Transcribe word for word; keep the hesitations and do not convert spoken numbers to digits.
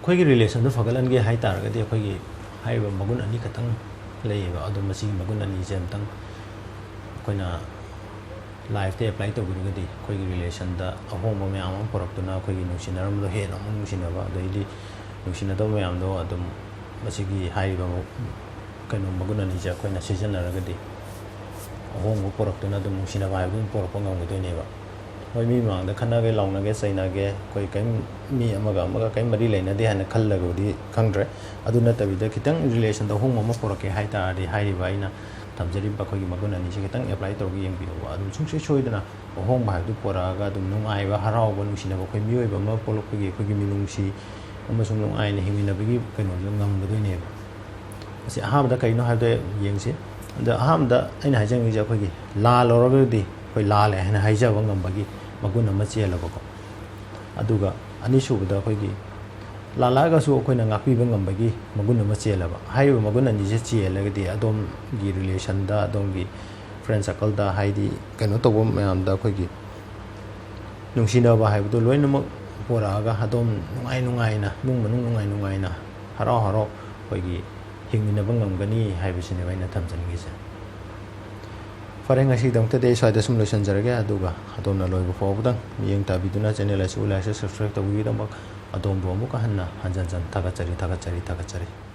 ꯑꯩꯈꯣꯏꯒꯤ ꯔꯤꯂꯦꯁꯟꯗꯣ ꯐꯒꯠꯍꯟꯒꯦ ꯍꯥꯏ ꯇꯥꯔꯒꯗꯤ, ꯑꯩꯈꯣꯏꯒꯤ ꯍꯥꯏꯔꯤꯕ ꯃꯒꯨꯟ ꯑꯅꯤ ꯈꯛꯇꯪ ꯂꯩꯌꯦꯕ꯫ ꯑꯗꯣ ꯃꯁꯤꯒꯤ ꯃꯒꯨꯟ ꯑꯅꯤꯁꯦ ꯑꯝꯇꯪ ꯑꯩꯈꯣꯏꯅ ꯂꯥꯏꯐꯇ ꯑꯦꯄ꯭ꯂꯥꯏ ꯇꯧꯕꯤꯔꯒꯗꯤ, ꯑꯩꯈꯣꯏꯒꯤ ꯔꯤꯂꯦꯁꯟꯗ ꯑꯍꯣꯡꯕ ꯃꯌꯥꯝ ꯑꯃ ꯄꯨꯔꯛꯇꯨꯅ, ꯑꯩꯈꯣꯏꯒꯤ ꯅꯨꯡꯁꯤꯅꯔꯝꯕꯗꯣ ꯍꯦꯟꯅ ꯑꯃꯨꯛ ꯅꯨꯡꯁꯤꯅꯕ, ꯑꯗꯩꯗꯤ ꯅꯨꯡꯁꯤꯅꯗꯕ ꯃꯌꯥꯝꯗꯣ ꯑꯗꯨꯝ ꯃꯁꯤꯒꯤ ꯍꯥꯏꯔꯤꯕ ꯀꯩꯅꯣ ꯃꯒꯨꯟ ꯑꯅꯤꯁꯦ ꯑꯩꯈꯣꯏꯅ ꯁꯤꯖꯤꯟꯅꯔꯒꯗꯤ, ꯑꯍꯣꯡꯕ ꯄꯨꯔꯛꯇꯨꯅ ꯑꯗꯨꯝ ꯅꯨꯡꯁꯤꯅꯕ ꯍꯥꯏꯕꯗꯨ ꯑꯗꯨꯝ ꯄꯨꯔꯛꯄ ꯉꯝꯒꯗꯣꯏꯅꯦꯕ꯫ ꯍꯣꯏ, ꯃꯤ ꯃꯃꯥꯡꯗ ꯈꯠꯅꯒꯦ, ꯂꯥꯎꯅꯒꯦ, ꯆꯩꯅꯒꯦ, ꯑꯩꯈꯣꯏ ꯀꯔꯤꯝ, ꯃꯤ ꯑꯃꯒ ꯑꯃꯒ ꯀꯔꯤꯝ ꯃꯔꯤ ꯂꯩꯅꯗꯦ ꯍꯥꯏꯅ ꯈꯜꯂꯒꯕꯨꯗꯤ ꯈꯪꯗ꯭ꯔꯦ꯫ ꯑꯗꯨ ꯅꯠꯇꯕꯤꯗ, ꯈꯤꯇꯪ ꯔꯤꯂꯦꯁꯟꯗ ꯑꯍꯣꯡꯕ ꯑꯃ ꯄꯨꯔꯛꯀꯦ ꯍꯥꯏ ꯇꯥꯔꯗꯤ, ꯍꯥꯏꯔꯤꯕ ꯑꯩꯅ ꯊꯝꯖꯔꯤꯕ ꯑꯩꯈꯣꯏꯒꯤ ꯃꯒꯨꯟ ꯑꯅꯤꯁꯤ ꯈꯤꯇꯪ ꯑꯦꯄ꯭ꯂꯥꯏ ꯇꯧꯔꯒ ꯌꯦꯡꯕꯤꯌꯣꯕ꯫ ꯑꯗꯨꯝ ꯁꯨꯡꯁꯣꯏ ꯁꯣꯏꯗꯅ ꯑꯍꯣꯡꯕ ꯍꯥꯏꯕꯗꯨ ꯄꯨꯔꯛꯑꯒ, ꯑꯗꯨꯝ ꯅꯨꯡꯉꯥꯏꯕ, ꯍꯔꯥꯎꯕ, ꯅꯨꯡꯁꯤꯅꯕ, ꯑꯩꯈꯣꯏ ꯃꯤꯑꯣꯏꯕ ꯑꯃ ꯄꯣꯛꯂꯛꯄꯒꯤ ꯑꯩꯈꯣꯏꯒꯤ ꯃꯤꯅꯨꯡꯁꯤ ꯑꯃꯁꯨꯡ ꯅꯨꯡꯉꯥꯏꯅ ꯍꯤꯡꯃꯤꯟꯅꯕꯒꯤ ꯀꯩꯅꯣꯗꯨ ꯉꯝꯒꯗꯣꯏꯅꯦꯕ꯫ ꯑꯁꯤ ꯑꯍꯥꯟꯕꯗ ꯀꯩꯅꯣ ꯍꯥꯏꯕꯗ ꯌꯦꯡꯁꯤ꯫ ꯑꯗ ꯑꯍꯥꯟꯕꯗ ꯑꯩꯅ ꯍꯥꯏꯖꯅꯤꯡꯉꯤꯁꯦ, ꯑꯩꯈꯣꯏꯒꯤ ꯂꯥꯜꯂꯧꯔꯒꯗꯤ ꯑꯩꯈꯣꯏ ꯂꯥꯜꯂꯦ ꯍꯥꯏꯅ ꯍꯥꯏꯖꯕ ꯉꯝꯕꯒꯤ ꯃꯒꯨꯟ ꯑꯃ ꯆꯦꯜꯂꯕꯀꯣ꯫ ꯑꯗꯨꯒ ꯑꯅꯤꯁꯨꯕꯗ, ꯑꯩꯈꯣꯏꯒꯤ ꯂꯥꯜꯂꯛꯑꯒꯁꯨ ꯑꯩꯈꯣꯏꯅ ꯉꯥꯛꯄꯤꯕ ꯉꯝꯕꯒꯤ ꯃꯒꯨꯟ ꯑꯃ ꯆꯦꯜꯂꯕ꯫ ꯍꯥꯏꯔꯤꯕ ꯃꯒꯨꯟ ꯑꯅꯤꯁꯦ ꯆꯦꯜꯂꯒꯗꯤ, ꯑꯗꯣꯝꯒꯤ ꯔꯤꯂꯦꯁꯟꯗ, ꯑꯗꯣꯝꯒꯤ ꯐ꯭ꯔꯦꯟ ꯁꯔꯀꯜꯗ, ꯍꯥꯏꯗꯤ ꯀꯩꯅꯣ ꯇꯧꯕ ꯃꯌꯥꯝꯗ, ꯑꯩꯈꯣꯏꯒꯤ ꯅꯨꯡꯁꯤꯅꯕ ꯍꯥꯏꯕꯗꯨ ꯂꯣꯏꯅꯃꯛ ꯄꯣꯔꯛꯑꯒ, ꯑꯗꯣꯝ ꯅꯨꯡꯉꯥꯏ ꯅꯨꯡꯉꯥꯏꯅ, ꯏꯃꯨꯡ ꯃꯅꯨꯡ ꯅꯨꯡꯉꯥꯏ ꯅꯨꯡꯉꯥꯏꯅ, ꯍꯔꯥꯎ ꯍꯔꯥꯎ ꯑꯩꯈꯣꯏꯒꯤ ꯍꯤꯡꯃꯤꯟꯅꯕ ꯉꯝꯒꯅꯤ ꯍꯥꯏꯕꯁꯤꯅꯦꯕ ꯑꯩꯅ ꯊꯝꯖꯅꯤꯡꯉꯤꯁꯦ꯫ ꯐꯔꯦ, ꯉꯁꯤꯒꯤꯗꯃꯛꯇꯗꯤ ꯑꯩ ꯁ꯭ꯋꯥꯏꯗ ꯁꯨꯝ ꯂꯣꯏꯁꯤꯟꯖꯔꯒꯦ꯫ ꯑꯗꯨꯒ ꯑꯗꯣꯝꯅ ꯂꯣꯏꯕ ꯐꯥꯎꯕꯗꯪ ꯃꯤꯠꯌꯦꯡ ꯇꯥꯕꯤꯗꯨꯅ, ꯆꯦꯅꯦꯜ ꯑꯁꯤꯕꯨ ꯂꯥꯏꯛꯁꯦ ꯁꯕꯁꯀ꯭ꯔꯥꯏꯕ ꯇꯧꯕꯤꯒꯤꯗꯃꯛ ꯑꯗꯣꯝꯕꯨ ꯑꯃꯨꯛꯀ ꯍꯟꯅ ꯍꯟꯖꯟ ꯍꯟꯖꯟ ꯊꯥꯒꯠꯆꯔꯤ, ꯊꯥꯒꯠꯆꯔꯤ, ꯊꯥꯒꯠꯆꯔꯤ꯫